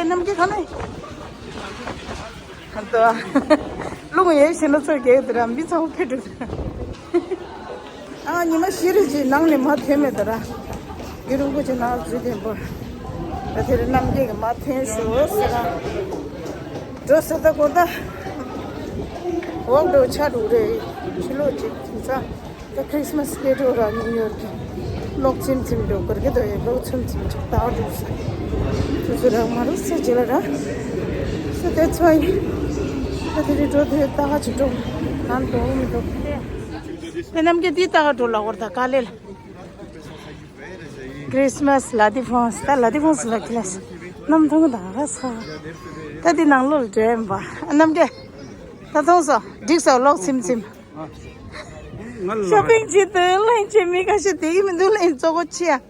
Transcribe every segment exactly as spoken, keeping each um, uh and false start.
རྣམ་རྒྱལ་ག་ནས། ཧ་ཏོ། རླུང་ཡལ་ཞིང་ལ་ཚོར་གེགས་དེ་ར་མི་ཚང་ཕེ་འགྲོ། ཨ་ཉི་མ་ཤི་རེ་ཅིག་ནང་ནས་མ་ཐོན་མེད་ད་ར། རྒྱུ་རིན་པོ་ཆེ་ནང་འཛུལ་ཐེན་པོ། ད་དེ་རིང་རྣམ་རྒྱལ་གྱི་མ་ཐོན་ཤོག་ཟེར་ར། འགྲོ་ཟེར་ད་གོ་ད། འོག་འགྲོ་ཆ་འགྲོ་རེད། ཕྱི་ལོགས་ཅིག་དེང་སང་། ད་ཁྲིས་མས་སྐྱེལ་འགྲོ་ར་ཉིའུ་ཡོག་གི། གློག་ཚིམ་ཚིམ་འགྲོ་གར་གི་དོ་ཡོད་གློག་ཚིམ་ཚིམ་ཅིག་ད་འགྲོ་ས། ཚུ་ཚུ་རག་མ་རུ་ས་ཅི་ལ་ར། ས་དེ་ཚོ་ཡིན། ད་དེ་རི་འགྲོ་དེ་ད་ག་ཅིག་འགྲོ། ནང་འགྲོ་མི་འགྲོ། དེ་རྣམ་རྒྱལ་དེ་ད་ག་འགྲོ་ལ་འོར་ད་ག་ལེ་ལ། ཁྲིས་མས་ལ་དི་ཕོང་སི་ད་ལ་དི་ཕོང་སི་ལ་ཁི་ལ་སི། གནམ་ཐང་ད་ག་ས། ད་དེ་ནང་ལོགས་འདྲེན་པ་རྣམ་རྒྱལ། ད་ཐོང་སོ་འགྲིག་སོ་གློག་ཚིམ་ཚིམ། ང་ལ་ཤོ་པིང་བྱེད་དུ་ལེན་བྱེད་མི་ཁ་ཤས་དེ་གི་མི་འདུག་ལེན་གཙོ་བོ་ཆེ་ཡ།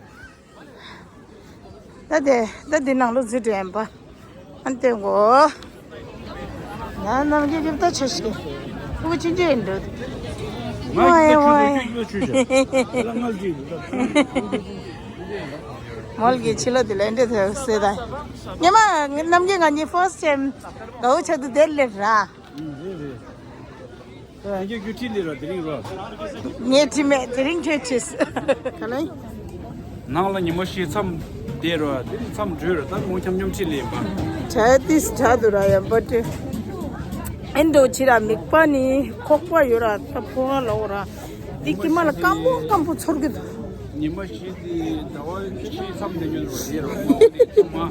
ད་དེ་ད་དེ་ནང་ལོ་ཟི་དྲན་པ། ཨན་ཏེ་གོ། ང་རྣམ་རྒྱལ་རྒྱབ་ད་ཆ་ཤི། ཕུ་ཆུན་ཆེན་འདུག་ང་ཡི་ད་ཆུ་ཆུ་ཆུ་ཆུ་ཆུ། ལ་ང་ལ་ཅི། མོལ་གྱི་ཕྱི་ལོ་དེ་ལ་འདྲེ་ཐེ་སེ་ད། ཉི་མ་རྣམ་རྒྱལ་ང་གཉིས་ཕོ་སི་ཊི་ཊེམ་དགའ་བོ་ཆགས་དུ་དེར་སླེབས་ར། རེད་རེད། ད་ཡང་རྒྱུ་ཁྲིད་ལས་རོ་དེ་རིང་རོ། ངས་ཁྲིད་མེད་དེ་རིང་ཁྱོད་ཁྲིད། ག་ལེ། ནང་ལ་ཉི་མ་ཤི་མཚམས་བསྡད་རོ་དེ་རིང་མཚམས་བྲོས་རོ་ད་མོ་འཁྱམ་འཁྱམ་ཁྲིད་ལས་པ། བྲ་ཏིས་བྲ་དུ་ར་ཡ་བ་ཏི། ཨེན་འགྲོ་ཕྱི་ར་མིག་པ་ནི་ཁོག་པ་ཡོད་ར་ད་ཕོ་བ་ལོག་ར། འདི་ཀི་མ་ལ་སྐམ་པོ་སྐམ་པོ་ཚོར་གི་འདུག་ཉི་མ་ཤི་དེ་ཟླ་བ་ཤི་མཚམས་དེ་ཉོན་རོ་དེ་རོ་མ།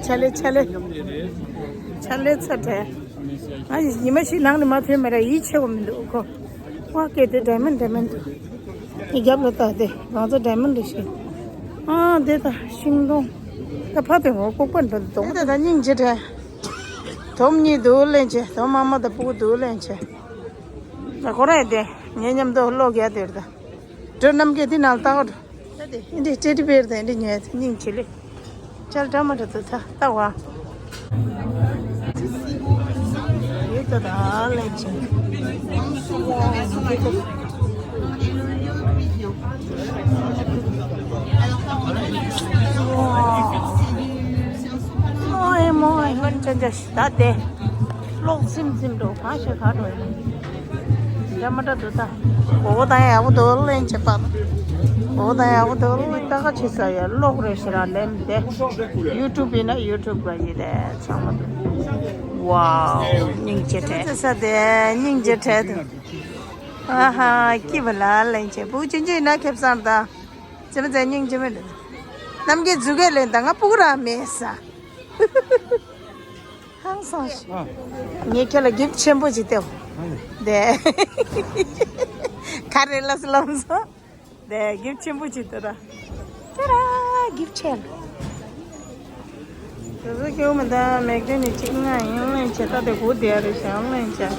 ཆ་ལེ་ཆ་ལེ། མཉམ་ལས་རེད། ཆ་ལེ་ཚ་དྲན། ང་ཉི་མ་ཞིག་ནང་ནས་མ་ཐོན་མེད་ར་ཡིད་ཆེས་པ་མི་འདུག་ཁོ། ཝ་སྐད་དེ་ཌའི་མོན་ཌའི་མོན་དུ། ངའི་རྒྱབ་ལ་ལྟ་སྟེ་རང་ཚོ་ཌའི་མོན་ཌི་ཞིག་ཨ་དེ་ད་ཤིང་སྡོང་། ད་ཕ་དེ་ངོ་ལྐོག་པ་འགྲོ་འདུག་དོག་དེ་ད་སྙིང་རྗེ་དྲན། དོམ་གཉིས་འདུག་ལེན་ཆེ་དོམ་མ་མ་དང་སྤུ་གུ་འདུག་ལེན་ཆེ། ད་ཁོ་རང་ཡི་དེ་ངའི་མཉམ་དུ་ལོག་རྒྱག་དེར་ད། འགྲོ་རྣམ་རྒྱལ་འདི་ནང་ལྟ་ག་འགྲོ། ད་དེ་འདི་ཊེ་ཌི་བེར་དང་འདི་ཉོས་ཚེ་སྙིང་རྗེ་ལེ། ཅལ་འདྲ་མ་འདྲ་དུ་ད་ལྟ་བ། ཡོད་ད་ད་ལེན་ཆེ། མོ་ཨེ་མོ་ཨེ་ཧོན་ཅན་ཅ་ཤི་ད་དེ། གློག་ཚིམ་ཚིམ་འགྲོ་གང་ཤེས་ག་འགྲོ་ཡིན། འདྲ་མ་འདྲ་འདུག་ད། འོ་ད་ཡག་པོ་འདུག་ལེན་བྱེད་པ། འོ་ད་ཡག་པོ་འདུག་ལེན་ད་ག་ཆེ་ས་ཡ་གློག་རེ་ཞེ་ར་ལེན་དེ། ཡུ་ཊུབ་ཡིན་ན་ཡུ་ཊུབ་ག་ཡིན་དེ་ཚང་མ་འདུག་ཝའོ་སྙིང་རྗེ་བྲལ། ས་དེ་སྙིང་རྗེ་བྲལ་འདུག་ཨ་ཧ་སྐྱིད་པ་ལ་ལེན་བྱེད་བུ་ཆུང་ཆུང་ཡིན་ན་ཁེབས་སང་ད། ཙེ་མ་ཙེ་སྙིང་རྗེ་མེད་འདུག་རྣམ་རྒྱལ་ཛུ་གེ་ལེན་ད་ང་སྤུ་གུ་ར་མེད་ས། ཧང་སང་ཞིག་ཨ། ངས་ཁྱོད་ལ་གིབ་ཆེན་པོ་ཅིག་སྟེར། ཨ་ནི། དེ། ག་རེ་ལབ་སོང་ལབ་སོང་། དེ་གིབ་ཆེན་པོ་ཅིག་སྟེར། ཏེ་ར་གིབ་ཆེན། དེ་ཚོ་སྐྱེ་བོ་མི་འདའ་མེག་ཏེ་ནི་གཅིག་ང་ཡིན་ལེན་བྱེད་ད་དེ་གོ་དེ་རེ་ཞང་ལེན་བྱེད།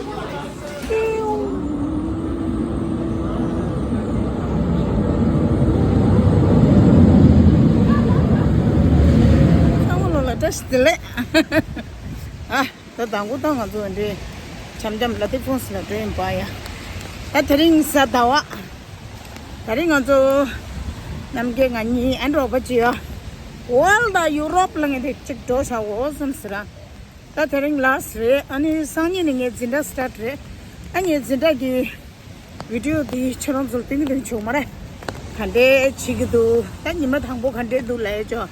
ཚང་མ་ལོ་ལ་བཀྲ་ཤིས་བདེ་ལེགས། ཨ། ད་དང་པོ་ད་ང་ཚོ་འདི་འཆམ་འཆམ་ལ་དེ་ཕོན་སི་ལ་འགྲོ་ཡིན་པ་ཡ། ད་དེ་རིང་གཟའ་ཟླ་བ། དེ་རིང་ང་ཚོ་རྣམ་རྒྱལ་ང་གཉིས་ཨན་རོགས་པ་ཅི་ཡོ། ཝོལ་ད་ཡུ་རོབ་ལ་ངས་དེ་གཅིག་འགྲོ་བྱ་འོ་བསམ་ཟེར་ར། ད་དེ་རིང་ལ་སི་རེད་ཨ་ནི་སང་ཉིན་ནས་ངས་འཛིན་གྲྭ་སི་ཊར་ཊི་རེད། ཨ་ངས་འཛིན་གྲྭ་གི་བི་ཌིའོ་འདི་ཁྱོད་རང་ཚོར་སྟོན་གི་འདུག་ཆོག་མ་རེད། ག་འདྲས་བྱེད་ཀྱི་འདུག་ད་ཉི་མ་དང་པོ་ག་འདྲས་འདུག་ལབ་ཡ་ཅོ།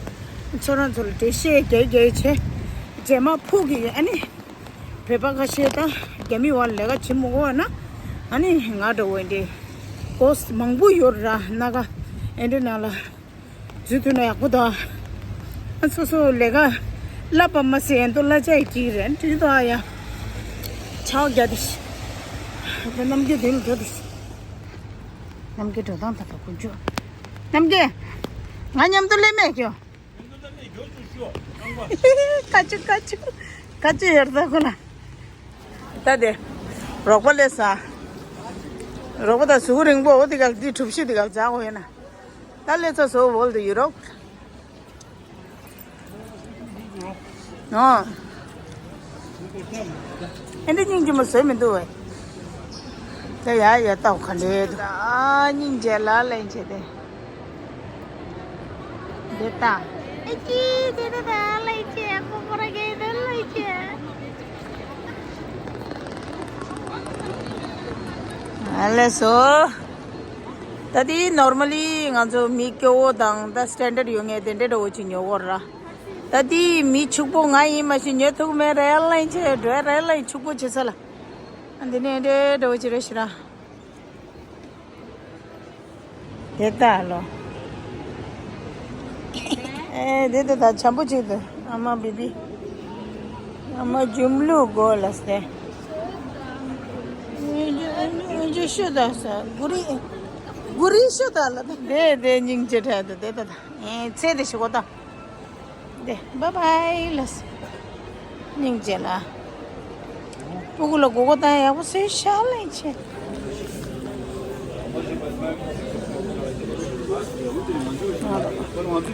ཁྱོད་རང་ཚོར་འགྲེལ་བཤད་རྒྱག་རྒྱག་བྱས། རྗེས་མ་ཕུག་གི་ཨ་ནི། བོད་པ་ཁ་ཤས་ད་རྒྱ་མི་བ་ལས་ཀ་བྱེད་མི་དགོས་བ་ན། ཨ་ནི་ང་འདྲ་བོ་འདི། ཀོ་སི་མང་པོ་ཡོད་ར་སྣ་ཁ། ཨེ་འདྲ་ནང་ལ། འཛུལ་ཐུབ་ན་ཡག་པོ་འདུག་ཨ་སོ་སོ་ལས་ཀ་བསླབ་པ་མ་ཟད་ཨེ་འདུག་གླ་ཆ་ཡི་གཅིག་རེད་འགྲིག་འདུག་ཨ་ཡ། ཆའོ་རྒྱ་དེ་ཤི། ཨ་ཁོ་རྣམ་རྒྱལ་དེ་ལ་འགྲོ་དེ་ཤི། རྣམ་རྒྱལ་འགྲོ་སྟངས་ད་ལྟ་དཀོན་མཆོག་རྣམ་རྒྱལ། ང་མཉམ་དུ་སླེབས་མེད་ཁྱོད། ཀ་ཅུ་ཀ་ཅུ། ཀ་ཅུ་ཡོད་ད་ཁོ་ན། ད་དེ། རོགས་པ་ལས་ས། རོགས་པ་ད་གཟུགས་རིང་པོ་འོ་དེ་ག་ལ་དེ་གྲུ་བཞི་དེ་ག་ལ་འཛག་གོ་ཡོད་ན། ད་ལས་ཚ་བཟོ་བོལ་དུ་ཡུ་རོབ། ཨོ། ཨེ་འདི་སྙིང་རྗེ་མོ་བཟོས་མི་འདུག་བས། དེ་ཡ་ཡ་ཏོག་ག་འདྲས་འདུག་ཨ་སྙིང་རྗེ་ལ་ལན་བྱེད་དེ། འདི་ལྟ། ཨེ་ཅི་དེ་ད་ད་ལན་བྱེད་ཁོ་ཁོ་ར་ ཨ་ལས་སོ། ད་དེ་normally་ང་ཚོ་མི་སྐྱོ་བོ་དང་ད་standard་ཡོད་མཁན་དེ་འདྲ་འདྲ་བོ་ཅིག་ཉོ་དགོས་ར། ད་དེ་མི་ཕྱུག་པོ་ང་ཡིན་མ་གཞི་ཉོ་ཐུབ་མེད་རེད། ལན་ཆེ་འགྲོ་རེད། ལན་ཕྱུག་པོ་བྱེད་ས་ལ། ཨ་འདི་ནས་འདྲ་འདྲ་བོ་ཅིག་རེད་ཤི་ར། དེ་ལྟ་ལོ། ཨེ་དེ་ལྟ་ད་བྱམས་པོ་ཅིག་ཏུ་ཨ་མ་བི་བི། ཨ་མ་ཇུམ་ལུ་གོ་ལ་སྟེ། ཨེ་ཇུ་ཤོ་ད་ས་གུ་རི། གུ་རི་ཤོ་ད་ལ་ད། དེ་དེ་སྙིང་རྗེ་འཕྲད་དུ་དེ་ལྟ་ད། ཨེ་ཚེ་དེ་ཤི་གོ་ད། དེ་བ་བའི་ལ་སི། སྙིང་རྗེ་ལ། སྤུ་གུ་ལ་མགོ་སྐོར་བཏང་ཡག་པོ་བཟོས་ཤག་ལན་ཆེ།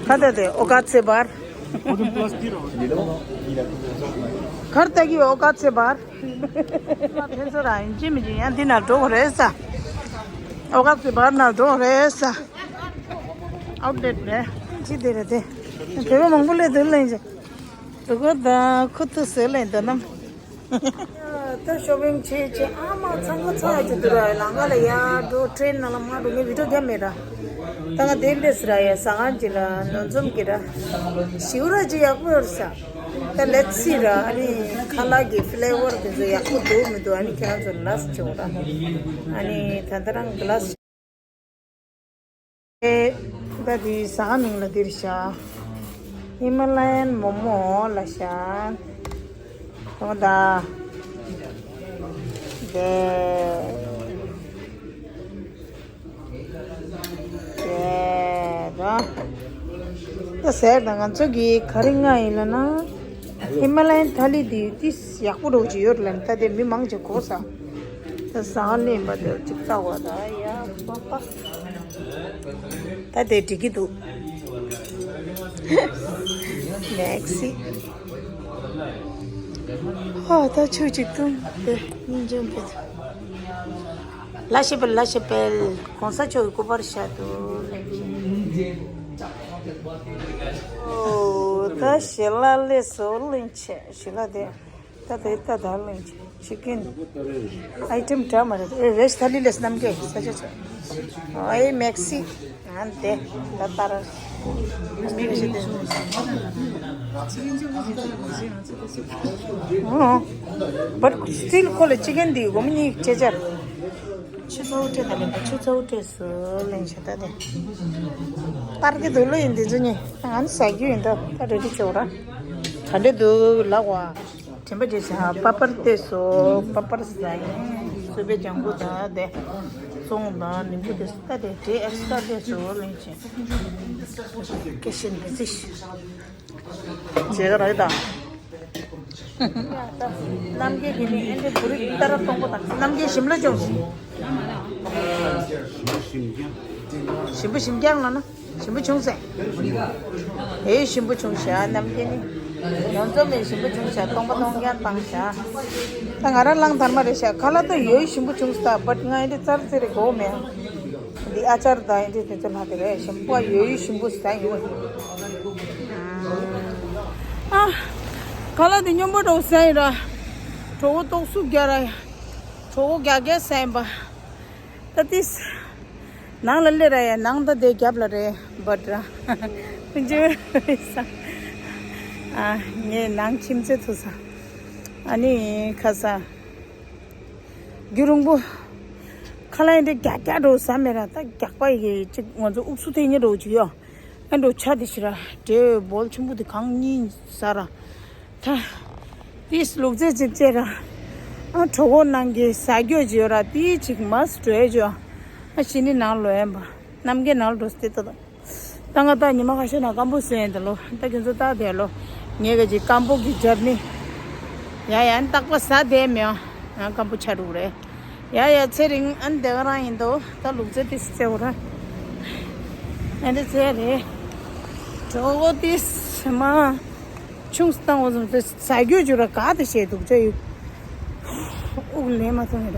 ཁ་ད་དེ་ཨོ་ཀ་ཚེ་བར། ཁར་ད་གི་ཨོ་ཀ་ཚེ་བར། ཕན་ཚུན་རང་ཡིན་གཅིག་མིན་གཅིག་ཡང་འདི་ན་འགྲོ་དགོས་རེད་ས། ཨོ་ཀ་ཚེ་བར་ན་འགྲོ་དགོས་རེད་ས། ཨའུ་ལེ་ཊི་རེད། ཅི་དེ་རེད་དེ། བོད་པ་མང་པོ་སླེབས་འདུག་ལན་ཆེ། དུ་གོ་ད་ཁུ་ཐུ་ཟེར་ལེ་འདི་ནམ། ད་ཤོ་པིང་བྱེད་བྱེད་ཨ་མ་ཚང་ཁ་ཚ་ཡ་ཅིག་འདུག་ར། ལམ་ཁ་ལ་ཡར་འགྲོ་ཊེན་ནང་ལ་མར་འགྲོ་ངས་བི་ཌིའོ་རྒྱབ་མེད་ར། ད་ང་དེ་འདྲས་ཟེར་ར་ཡ་ཟ་ཁང་ཅིག་ལ་ནོར་འཛོམས་ཀྱི་ར། ཞིའུ་ར་ཅིག་ཡག་པོ་ཡོད་ས། ད་ལེ་ཊི་སི་ར། ཨ་ནི་ཁ་ལག་གི་ཕི་ལེ་ཝར་དེ་ཚོ་ཡག་པོ་འདུག་མི་འདུག་ཨ་ནི་ཁྱེད་རང་ཚོ་ལ་ཅོག་ར། ཨ་ནི་ད་ལྟ་རང་གི་ལ་ད་དེ་ཟ་ཁང་མིང་ལ་འདིར་ཤ། ཧི་མ་ལ་ཡན་མོ་མོ་ལ་ཤ། ཐོང་ད། དེ། དེ་ར། ད་ཟེར་ད་ང་ཚོ་གི་ག་རེ་ང་ཡིན་ལ་ན། ཧི་མ་ལ་ཡན་ཐ་ལི་དེ་ཏིས་ཡག་པོ་འགྲོ་གི་ཡོད་ལ་ད་དེ་མི་མང་ཆེ་གོ་ས། ད་ཟ་ཁང་ལེན་པ་དེ་ཅིག་ལྟ་བ་ད་ཡ་པ་པ། ད་དེ་འགྲིག་གི་འདུག་ནེག་སི། ཧོ་ད་ཆུ་ཅིག་བཏུང་དེ་སྙིང་རྗེ་འདུག་ལ་ཤེ་པེལ། ལ་ཤེ་པེལ། གོང་ས་མཆོག་གི་སྐུ་པར་ཤ་དུ། ཨོ་ད་ཞི་ལ་ལས་སོ་ལིན་ཆེ་ཞི་ལ་དེ། ད་དེ་ད་ད་ལིན་ཆེ་ཅི་ཀིན། ཨའི་ཊེམ་འདྲ་མ་རེད། ཨེ་ཝེཇ་ཐ་ལི་ལས་རྣམ་རྒྱལ་ས་ཆ་ཆ། ཨའི་མེག་སི། ཨན་དེ་ད་ལྟར་མི་གི་ཞིག་དེ། ཨོ། བཊ་སི་ཊིལ་ཁོ་ལ་ཅི་ཀིན་འདི་སྒོར་མོ་གཉིས་ཆེ་ཆར། ཆུ་ཚ་བོ་སྤྲད་ད་ལེན་པ་ཆུ་ཚ་བོ་སྤྲད་སོ་ལེན་བྱ་ད་དེ། པར་གི་འདུག་ལོ་ཡིན་འདི་ཚོ་གཉིས་ཨན་ཟ་རྒྱུ་ཡིན་ད་ད་རེ་ཌི་བྱོས་ར། ག་འདྲ་འདུག་ལགས་བ། དྲན་པ་བརྗེད་བྱ་པ་པར་སྤྲད་སོ་པ་པར་ཟ་ཡིན། སུ་པའི་ལྗང་གུ་ད་དེ། ཙོང་དང་ནིམ་བུ་དེ་ད་དེ་དེ་ཨེག་སི་ཊ་ར་སྤྲད་སོ་ལེན་བྱ། ཀེ་ཤེན་དེ་ཚིག་བྱེད་ག་ར་ཡི་དང་། རྣམ་རྒྱལ་གྱི་ནི་ཨེ་འདྲ་བུ་རིག་ཏ་ར་གཏོང་པོ་དང་རྣམ་རྒྱལ་ཞིམ་ལ་ཅུང་ཞིམ་པོ་ཞིམ་རྐྱང་ལ་ན་ཞིམ་པོ་བྱུང་ཟེ། ཨེ་ཞིམ་པོ་བྱུང་ཤག་རྣམ་རྒྱལ་ནི། ནོར་འཛོམས་མེད་ཞིམ་པོ་བྱུང་ཤག་སྟོང་པ་སྟོང་རྐྱང་བཏང་ཤག་ད་ང་རང་གླང་དར་མ་རེད་ཤག་ཁ་ལག་ཏུ་ཡོད་ཞིམ་པོ་བྱུང་ས་བཊ་ང་ཨེ་འདྲ་ཙར་ཙེ་རེ་གོ་མེད། འདི་ཨ་ཅར་དང་ཨེ་འདྲ་དེ་ཚོ་ལྷག་དེ་རེད་ཞིམ་པོ་ཡོད་ཞིམ་པོ་ཟ་ཡོད། ཨ། ཁ་ལག་དེ་སྙོམས་པོ་འགྲོ་ཟ་ཡིན་ར། གྲོད་ཁོག་ཏོག་སུ་རྒྱ་ར། གྲོད་ཁོག་རྒྱ་རྒྱ་ཟ་ཡིན་པ། ད་ཏིས། ནང་ལ་སླེབས་ར་ཡ་ནང་ད་དེ་རྒྱབ་ལ་རེད་བཊ་ར། ཀུན་སྤྱོད་ས། ཨ་ངས་ནང་ཁྱིམ་མཚེས་ཐུག་ས། ཨ་ནི་ཁ་ས། རྒྱུ་རིང་པོ། ཁ་ལག་འདི་རྒྱག་རྒྱག་འགྲོ་ཟ་མེད་ར་ད་རྒྱག་པ་ཡི་གེ་ཅིག་ང་ཚོ་དབུགས་སུ་ཐེངས་ཉེ་འགྲོ་ཅིག་ཡོ། ཨ་འགྲོ་ཆ་དེ་ཤི་ར་འདྲེ་བོལ་ཆེན་པོ་དེ་གང་གཉིས་ཟ་ར། ད། དེས་ལུག་རྫས་ཅིག་བཅད་ར། ཨ་གྲོད་ཁོག་ནང་གི་ཟ་རྒྱུ་བརྗོད་ར་དེའི་ཅིག་མ་སི་འགྲོ་ཡ་བརྗོད། ཨ་ཤི་ནི་ནང་ལོ་ཡན་པ། རྣམ་རྒྱལ་ནང་ལ་འགྲོ་སྟེ་ད་ད། ད་ང་ད་ཉི་མ་ཁ་ཤས་ནང་སྐམ་པོ་ཟོས་ཡིན་ད་ལོ། ད་ཁྱོད་ཚོ་ད་དེ་ལོ། ངས་ག་ཅིག་སྐམ་པོ་གི་འཇར་ནི། ཡ་ཡ་རྟག་པ་ཟ་དེ་མེད་ཨ། ཡང་སྐམ་པོ་ཆ་རུག་རེད། ཡ་ཡ་ཚེ་རིང་ཨན་དེ་ག་རང་ཡིན་དོ། ད་ལུག་རྫས་ཏིས་ཚེ་འོ་ར། ཨན་དེ་ཚེ་རེད། གྲོད་ཁོག་ཏིས་མ། ཆུང་སི་བཏང་འོ་ཙམ་ཚེ་ཟ་རྒྱུ་འཇུ་ར་ག་དེ་བཤད་འདུག་ཅེ་ཡོད། དབུགས་ལེན་མ་ཐུབ་ངེས་ར།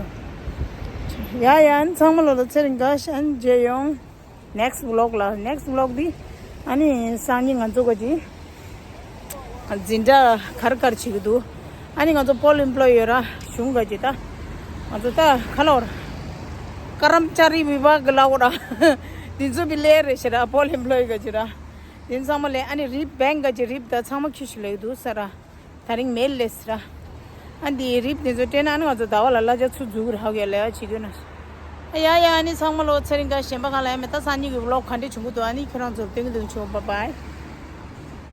ཡ་ཡ་ཨན་ཚང་མ་ལོ་ལ་ཚེ་རིང་ག་ཤ་ཨན་མཇལ་ཡོང་། next vlog ལ་next vlog འདི་ཨ་ནི་སང་ཉིན་ང་ཚོ་ག་ཅི་འཛིན་གྲྭ་གར་གར་བྱེད་ཀྱི་འདུག་ཨ་ནི་ང་ཚོ་པོལ་ཨིམ་པོ་ལོ་ཡི་ཡོད་ར་གཞུང་ག་ཅི་ད་ང་ཚོ་ད་ཁ་ལོར་ ཀརྨ་ཅཱ་རི་བི་བྷཱ་གི་ལ་འོ་ར། དེ་ཚོ་བི་ལས་རེད་ཤི་ར། པོ་ལིམ་པློ་ཡི་ག་ཅི་ར། དེ་ཚང་མ་ལས་ཨ་ནི་རིབ་བེང་ག་ཅི་རིབ་ད་ཚང་མ་ཁྱི་ཤི་ལས་འདུག་ས་ར། ད་རིང་མེད་ལས་ཟེར། ཨ་འདི་རིབ་དེ་ཚོ་སྤྲད་ན་ཨ་ནི་ང་ཚོ་ཟླ་བ་ལ་གླ་ཆ་ཚུར་འཛུགས་རག་ཡོད་ལས་ཨ་བྱེད་དུས་ན། ཨ་ཡ་ཡ་ཨ་ནི་ཚང་མ་ལོ་ཚེ་རིང་ག་གཞན་པ་གང་ལ་ཡ་མེད་ད་སང་ཉིན་གི་ཝི་ལོག་ག་འདྲ་བྱུང་གི་འདུག་ཨ་ནི་ཁྱེད་རང་ཚོར་སྟོན་གི་འདུག་ཆོག་bye bye།